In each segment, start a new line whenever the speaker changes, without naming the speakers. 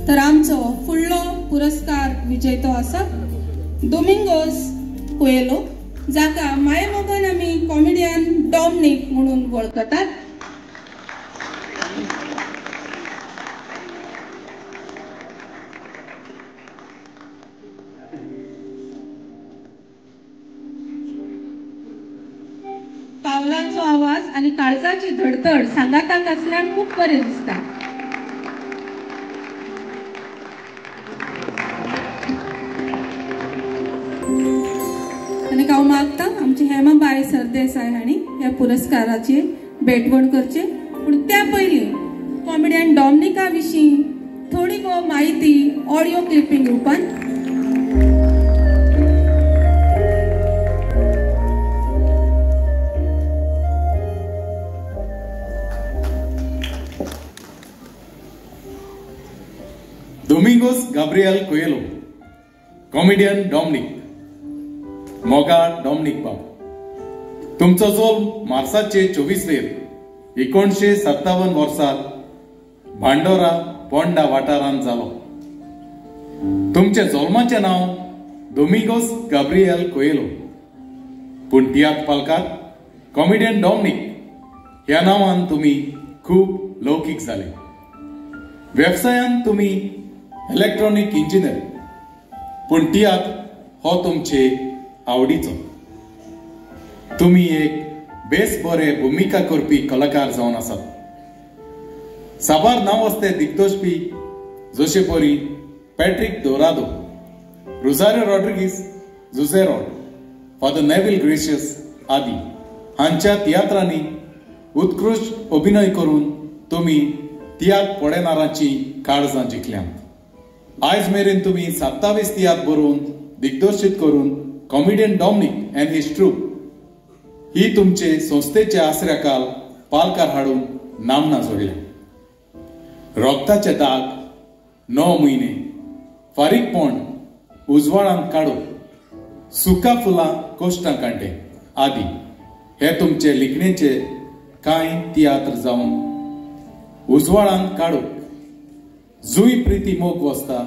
तर आमचो फुडलो पुरस्कार विजेतो आसा डोमिंगोस कुएलो, जाका मायेमोगान आमी कॉमेडियन डॉमनिक म्हणून वळखतात। पावलांचो आवाज आणि काळजाची धडधड सांगाताक असल्यान खूप बरें दिसता। आनी हांव मागता आमची हेमाबाई सरदेसाय हांणी ह्या पुरस्काराची भेटवण करची, पूण त्या पयलीं कॉमेडियन डॉमनिका विशीं थोडी भोव म्हायती ऑडियो क्लिपींग रुपान।
Domingos Gabriel Coelho, comedian Dominic, मोगाळ डॉमनिक बाब, तुमचो जल्म मार्साचे 24 वेर 1957 वर्सात भांडोरा पोंडा वाठारांत जालो। तुमचे जल्माचें नांव डोमिंगोस गाब्रियल कोएलो, पूण तियात्र पालकार कॉमेडियन डॉमनिक ह्या नांवान तुमी खूब लौकीक जाले। वेवसायान तुमी इलेक्ट्रॉनिक इंजिनियर, पूण तियात्र हो तुमचे आवडीचो। तुमी एक बेस बरे भुमिका करपी कलाकार जावन आसात। साबार नांवाजते दिग्दर्शपी जशे परी Patrick Dourado, Rosario Rodrigues, Jose Rod, father Neville Gracious आदी हांच्या तियात्रांनी उत्कृश्ट अभिनय करून तुमी तियात्र पळयणारांची काळजां जिखल्यांत। आयज मेरेन तुमी 27 तियात्र बरोवन दिग्दर्शीत करून comedian Dominic and his troupe ही तुमचे संस्थेच्या आसऱ्याकाल पालकार हाडून नामना जोडल्या। रोगताचे दाग, 9 म्हयने, फारीकपण, उजवाडांत काडू, सुका फुलां कोश्टां कांटे आदी हे तुमचे लिखणेचे कांय तियात्र जावन उजवाडांत काडू, जुई प्रिती मोग वसता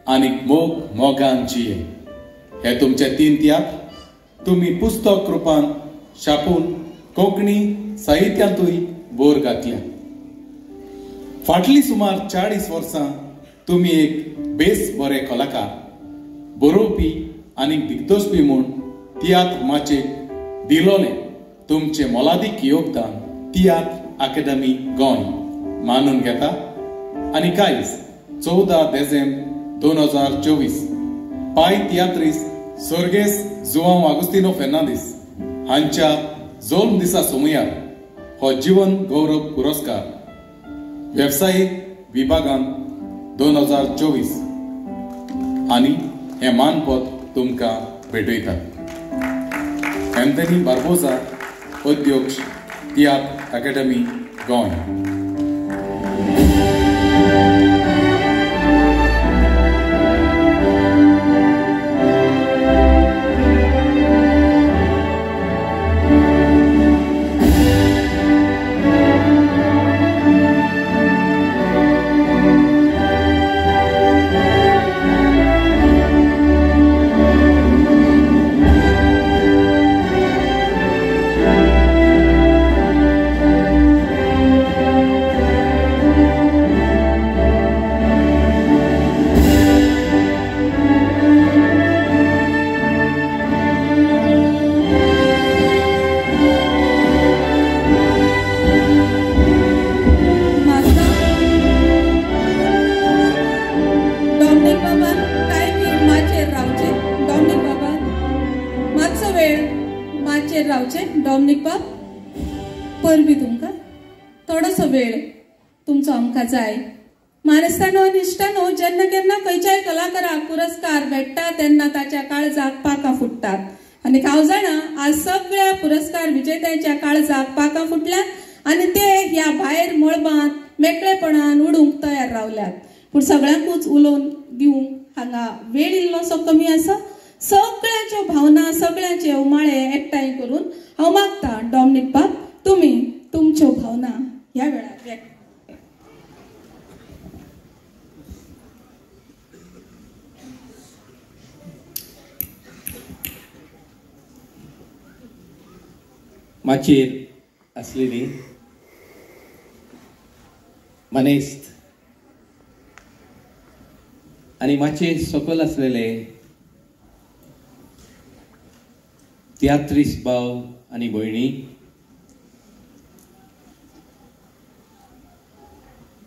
आनी मोग मोगान जिये हे तुमचे 3 तियात्र तुमी पुस्तक रुपान छापून कोंकणी साहित्यांतूय बोर घातल्या। फाटली सुमार 40 वर्सां तुमी एक बेस बरे कलाकार, बरोवपी आनी दिग्दर्शपी म्हूण तियात्र माचयेक दिलोलें तुमचें मोलादीक योगदान तियात्र अकादमी गोंय मानून घेता आनी कायज 14 डिसेंबर 2024 पाय तियात्रीस सोर्गेस जुआंव आगुस्तिनो फेर्नांदीस हांच्या जल्म दिसा सोमयार हो जीवन गौरव पुरस्कार वेवसायीक विभागान 2024 आनी हें मानपत्र तुमकां भेटयतात। एंथनी बार्बोजा, अध्यक्ष, तियात्र अकादमी गोंय।
डॉमनिक बाब, परबी तुमकां थोडोसो वेळ तुमचो आमकां जाय। मानसतानो निश्ठानो, जेन्ना केन्ना खंयच्याय कलाकाराक पुरस्कार भेट्टा तेन्ना ताच्या काळजाक पाकां फुट्टात आनी हांव जाणा आज सगळ्या पुरस्कार विजेत्यांच्या काळजाक पाकां फुटल्यात आनी ते ह्या भायर मळबांत मेकळेपणान उडूंक तयार रावल्यात। पूण सगळ्यांकूच उलोवन दिवंक हांगा वेळ इल्लोसो कमी आसा। सगळ्यांच्यो भावना, सगळ्यांचे उमाळे एकठांय करून हांव मागता डॉमनिक बाब तुमी तुमच्यो भावना ह्या वेळार व्यक्त।
माचयेर आसलेली मानेस्त आनी माचयेर सकयल आसलेले तियात्रिस्त भाव आनी भयणी,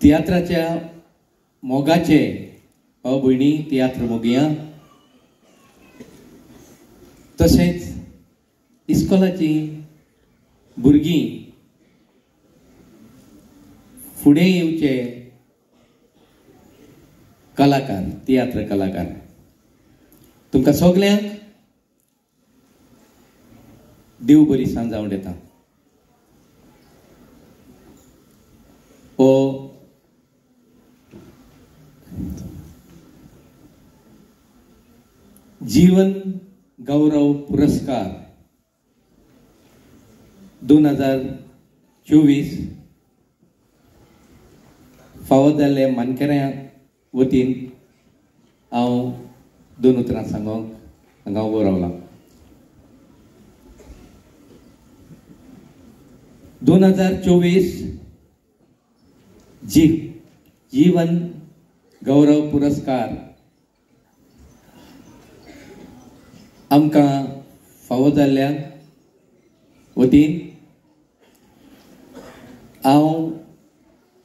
तियात्राच्या मोगाचे भाव भयणी, तियात्र मोगया, तशेंच इस्कोलाची भुरगीं फुडें येवचे कलाकार, तियात्र कलाकार, तुमकां सगल्यांक देव बरी सांज जावन येता. हो जीवन गौरव पुरस्कार 2024 फावो जाल्ले मानकऱ्यां वतीन हांव दोन उतरां सांगूंक हांगा उबो रावलां. 2024 जीवन गौरव पुरस्कार आमकां फावो जाल्ल्या वतीन हांव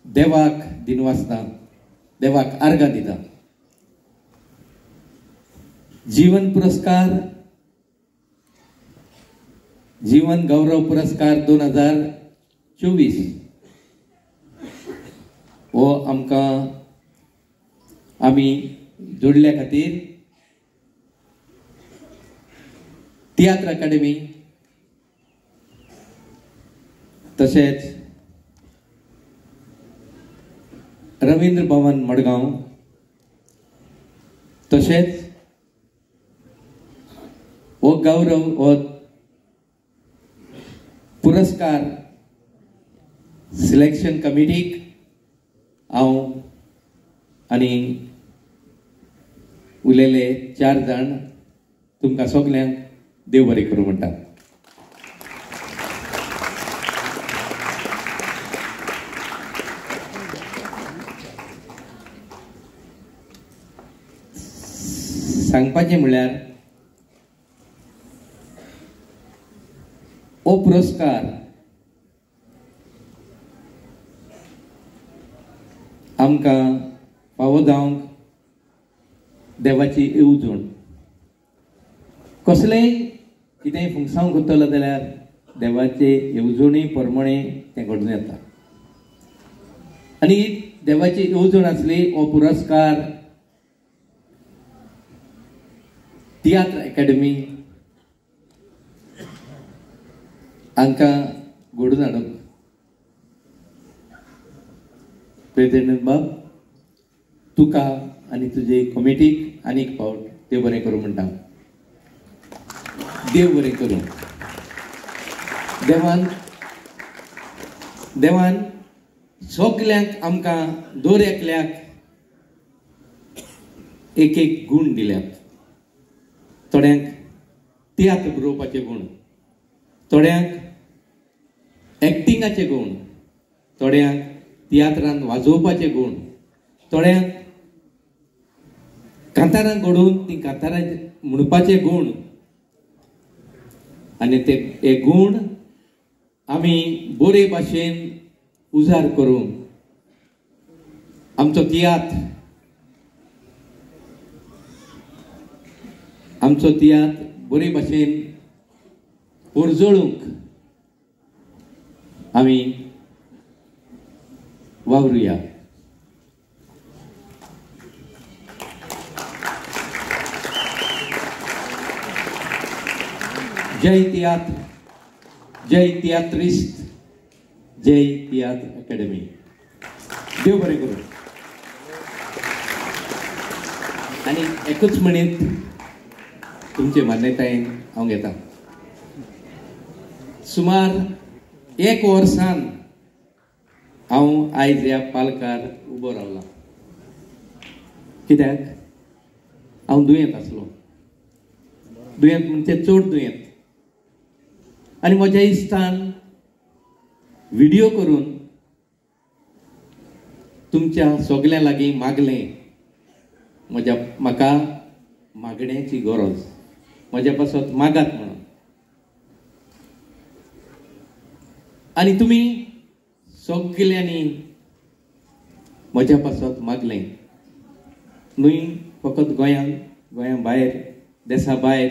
देवाक दिनवासता, देवाक आर्गां दिता. जीवन पुरस्कार, जीवन गौरव पुरस्कार 2024 हो आमकां आमी जोडल्या खातीर तियात्र अकादमी तशेंच रवींद्र भवन मडगांव तशेंच हो गौरव हो पुरस्कार सिलेक्शन कमिटीक हांव आनी उलयले 4 जाण तुमकां सगल्यांक देव बरें करूं म्हणटा. सांगपाचें म्हणल्यार हो पुरस्कार आमकां फावो जावंक देवाची येवजण. कसलेंय कितेंय फुंगसांव करतलो जाल्यार देवाचे येवजणे प्रमाणे तें घडून येता आनी देवाची येवजण आसली हो पुरस्कार तियात्र अकादमी हांकां घडून हाडूंक प्रेसिडेंट बाब तुका आनी तुजे कमिटीक आनीक फावट देव बरें करूं म्हणटा. देव बरें करूं. देवान देवान सगल्यांक आमकां दर एकल्याक एक एक गूण दिल्यात. थोड्यांक तियात्र बरोवपाचे गूण, थोड्यांक एक्टिंगाचे गूण, थोड्यांक तियात्रान वाजोवपाचे गूण, थोड्यांक कांतारां घडोवन ती कांतारां म्हणपाचे गूण. आनी ते हे गूण आमी बरे भाशेन उजार करून आमचो तियात्र, आमचो तियात्र बरे भाशेन पर्जळूंक आमी वावरुया. जय तियात्र, जय तियात्रिस्त, जय तियात्र अकादमी. देव बरें करूं. आनी एकूच म्हणीत तुमचे मान्यतायेन हांव घेता. सुमार 1 वर्सान हांव आयज ह्या पालकार उबो रावला. कित्याक हांव दुयेंत आसलो. दुयेंत म्हणजे चड दुयेंत. आनी म्हज्या इश्टान व्हिडियो करून तुमच्या सगल्यां लागीं मागलें, म्हज्या म्हाका मागण्याची गरज, म्हज्या पासत मागात म्हणून. आनी तुमी सगल्यांनी म्हज्या पासत मागलें, न्हय फकत गोंयांत, गोंया भायर, देसा भायर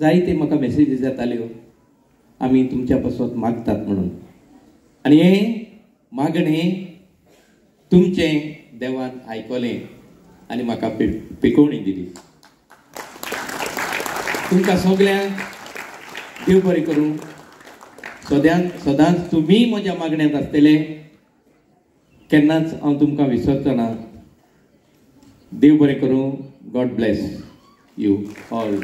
जायते म्हाका मेसेजीस येताल्यो आमी तुमच्या पासत मागतात म्हणून. आनी हें मागणें तुमचें देवान आयकलें आनी म्हाका पिकोवणी दिली. तुमकां सगल्यांक देव बरें करूं. सदांच तुमी म्हज्या मागण्यांत आसतले, केन्नाच हांव तुमकां विसरचो ना. देव बरें करूं. God bless you all.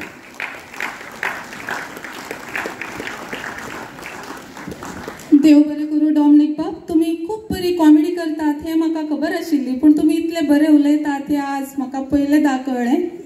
देव बरें करूं डॉमनीक बाब. तुमी खूब बरी कॉमेडी करतात हें म्हाका खबर आशिल्ली, पूण तुमी इतले बरे उलयतात हें आज म्हाका पयलेंदा कळ्ळें.